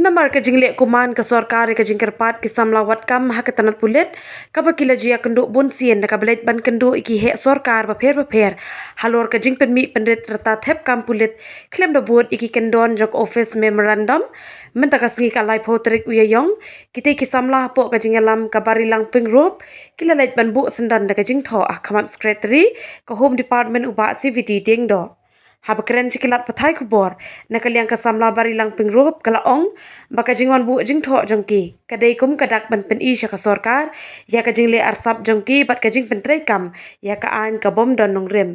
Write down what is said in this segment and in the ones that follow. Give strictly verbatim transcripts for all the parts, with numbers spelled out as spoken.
Namar ka jingleh kuman ka sorkar ïa ka jingkyrpad ki samla wad kam ha ka tnat pulit, kaba ki la jia kynduh bun sien da kaba leit ban kynduh ïa ki heh sorkar bapher bapher halor ka jingpynmih pynrit rta thep kam pulit khlem da bud ïa ki kyndon jong ka office memorandum. Mynta ka sngi ka laiphew tarik u Ïaïong, kitei ki samla hapoh ka jingïalam ka Barilang Pyngrope ki la leit ban buh syndon da ka jingthoh ha khmat Secretary ka Home Department u Bah C V D Diengdoh. Haba kren sha ki lad pathai khubor, na ka liang ka samla Barilang Pyngrope ka la ong ba ka jingwan buh jingthoh jong ki ka dei kum ka dak ban pyni sha ka sorkar ïa ka jingleh arsap jong ki bad ka jingpyntreikam ïa ka aiñ ka bym don nongrim.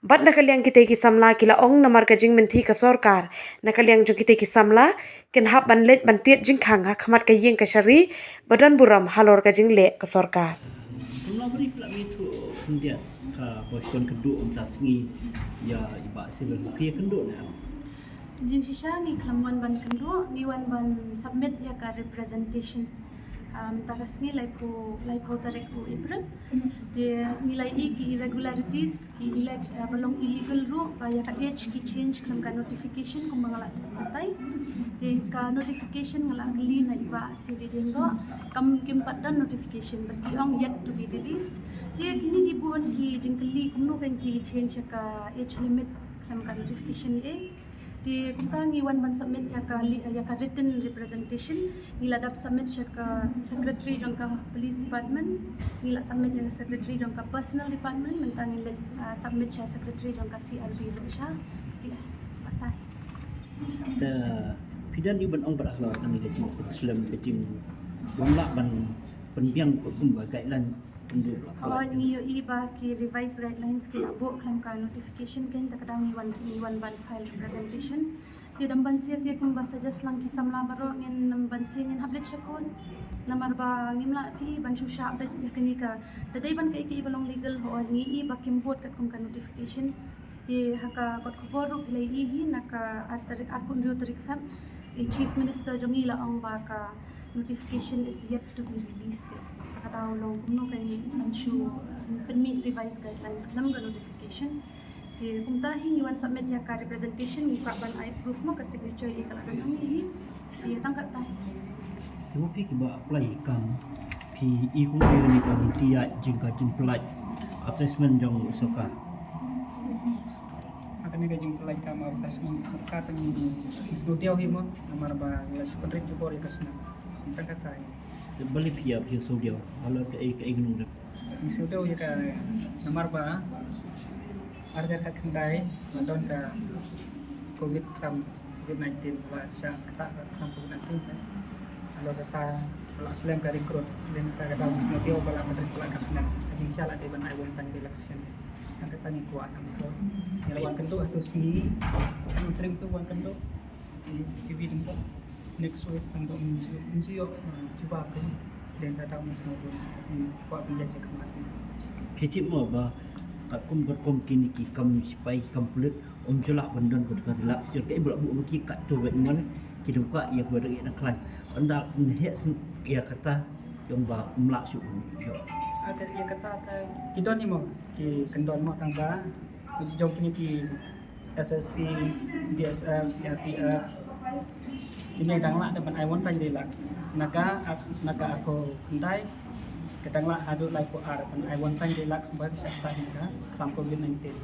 Bad na ka liang kitei ki samla ki la ong namar ka jingmynthi ka sorkar, na ka liang jong kitei ki samla kin hap ban leit ban tied jingkhang ha khmat ka ïing kashari ba don burom halor ka jingleh ka sorkar. Samla bari ka la mih thuh khyndiat ka ba ki wan kynduh mynta sngi ïa i Bah Civil, phi ïa kynduh ne em? Jingshisha ngi khlem wan ban kynduh, ngi wan ban submit ïa ka representation. Ah, mynta ka sngi laiphew, laiphew tarik u April. Te ngi la ïohi ki irregularities, ki elec-, ah, ba long illegal ruh, ba ïa ka age ki change khlem ka notification kumba nga la batai. Te ka notification nga la kylli na i Bah C V Diengdoh, kam, kim pat don notification, bad ki ong yet to be released. Te kine ki bun ki jingkylli kumno kan ki change ïa ka age limit khlem ka notification ïa. Te kumta ngi wan ban submit ïa ka li-, ïa ka written representation. Ngi la dep submit sha ka secretary jong ka police department. Ngi la submit ïa ka secretary jong ka personnel department. Mynta ngi leit, ah, submit sha secretary jong ka C R B ruh sha T S. Batai. Te phi don ïa ban ong bad halor kane ka jingpynslem ka jing, bym lah ban pynbiang kumba guideline. Hooid, ngi ïohi ba ki revised guidelines ki la buh khlem ka notification, kein te ka daw ngi wan, ngi wan ban file representation. Te dang ban sngewthuh kumba suggest lang ki samla baroh, ngin nym ban sngewthuh, ngin hap leit sha court. Namar ba ngim lah phi ban shu shah beit ïa kane ka. Te dei ban kaei kaei ba long legal, hooid ngi ïohi ba kim bud katkum ka notification. Te ha ka kot khubor ruh phi la ïohi hi na ka ar tarik, arphew hynriew tarik Feb, i Chief Minister jong ngi la ong ba ka notification is yet to be released. Te ta ka daw long kumno kan shu, uh, pynmih revised guidelines khlem ka notification. Te kumta hi ngi wan submit ïa ka representation, ngi kwah ban ai proof mo ka signature ïa ka la don hangne hi. Te tang katta hi. Te ma phi kiba apply kam, phi i kumno ïa kane ka lynti ïa jong ka jingpyllait advertisement jong sorkar? Ha kane ka jingpyllait kam advertisement sorkar te ngi sngewdiaw hi mo, namar ba ngi la shu pynrit jubor ïa ka snem. Tang katta hi. Te balei phi ïa phi sngewdiaw halor kaei kaei ka nongrep? Ngi sngewdiaw ïa ka namar ba ar hajar khatkhyndai la don ka covid, khlam covid nineteen, la shah ktah ka khlam covid nineteen te. Halor kata la slem ka recruit, lane kata ka daw ngi sngewdiaw ba la pynrit palat ka snem. Ka jingshisha la dei ban ai one time relaxation. Tang kata ngi kwah, tang kata ngi la wan kynduh hato sngi, tang tring tu wan kynduh. Civil next week tang dong ngi ju ïoh, uh, jubab kan. Then ka daw ngi sngewbha, ngi kwah ban ïa sha khmat. Phi tip mo ba katkum katkum kine ki kam sipai, ki kam pulit, ym ju lah ban don ka relax. Jong ka i ba la buh ma ki katto ba ïa ki dang kwah ïa ka ba dang ïa dang khlaiñ. Ynda ngi heh sngewbha ïa kata, ym ba ym lah shuh ban ïoh. Ïa kata ki don hi mo, ki kyndon mo tang ba jong kine ki S S C, B S F, C R P F. Kine dang lah da ban ai one time relax. Na ka, na ka arphew khyndai, ka dang lah haduh laiphew ar ban ai one time relax, ba ka shah ktah na ka khlam covid nineteen.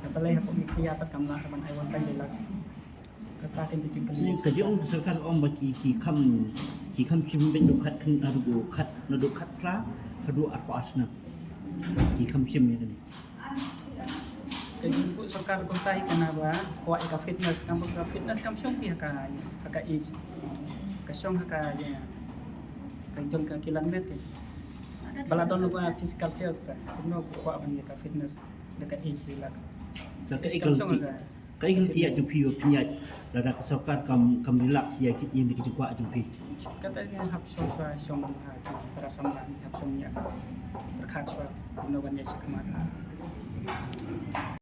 Ka balei hapoh Meghalaya pat kam lah da ban ai one time relax? Kata ka jingkylli. Ka jong ka sorkar ong ba ki, ki kham, ki kham shim beit naduh khat khyndai, naduh khat, naduh khatphra haduh arphew ar snem. Ki kham shim ïa kane. Ka jingpynbeit sorkar kumta hi ka na ba kwah ïa ka fitness, kam ka fitness kam shong phi ha ka, ha ka age. Ka shong ha ka, ïa, ka jong ka kilan met ka. Ba la don ba physical test ta. Kumno kwah ban ïa ka fitness da ka age relax. Da ka age kam shong ha ka. Ka ïa ka ïa jong phi, phi ïa lada ka sorkar kam, kam relax ïa ki, ïa ki jingkwah jong phi. Kata ngi hap shong shuwa, shong, ah, para samla ngi hap shong ïa. Pyrkhat shuwa kumno ban ïa shi khmat.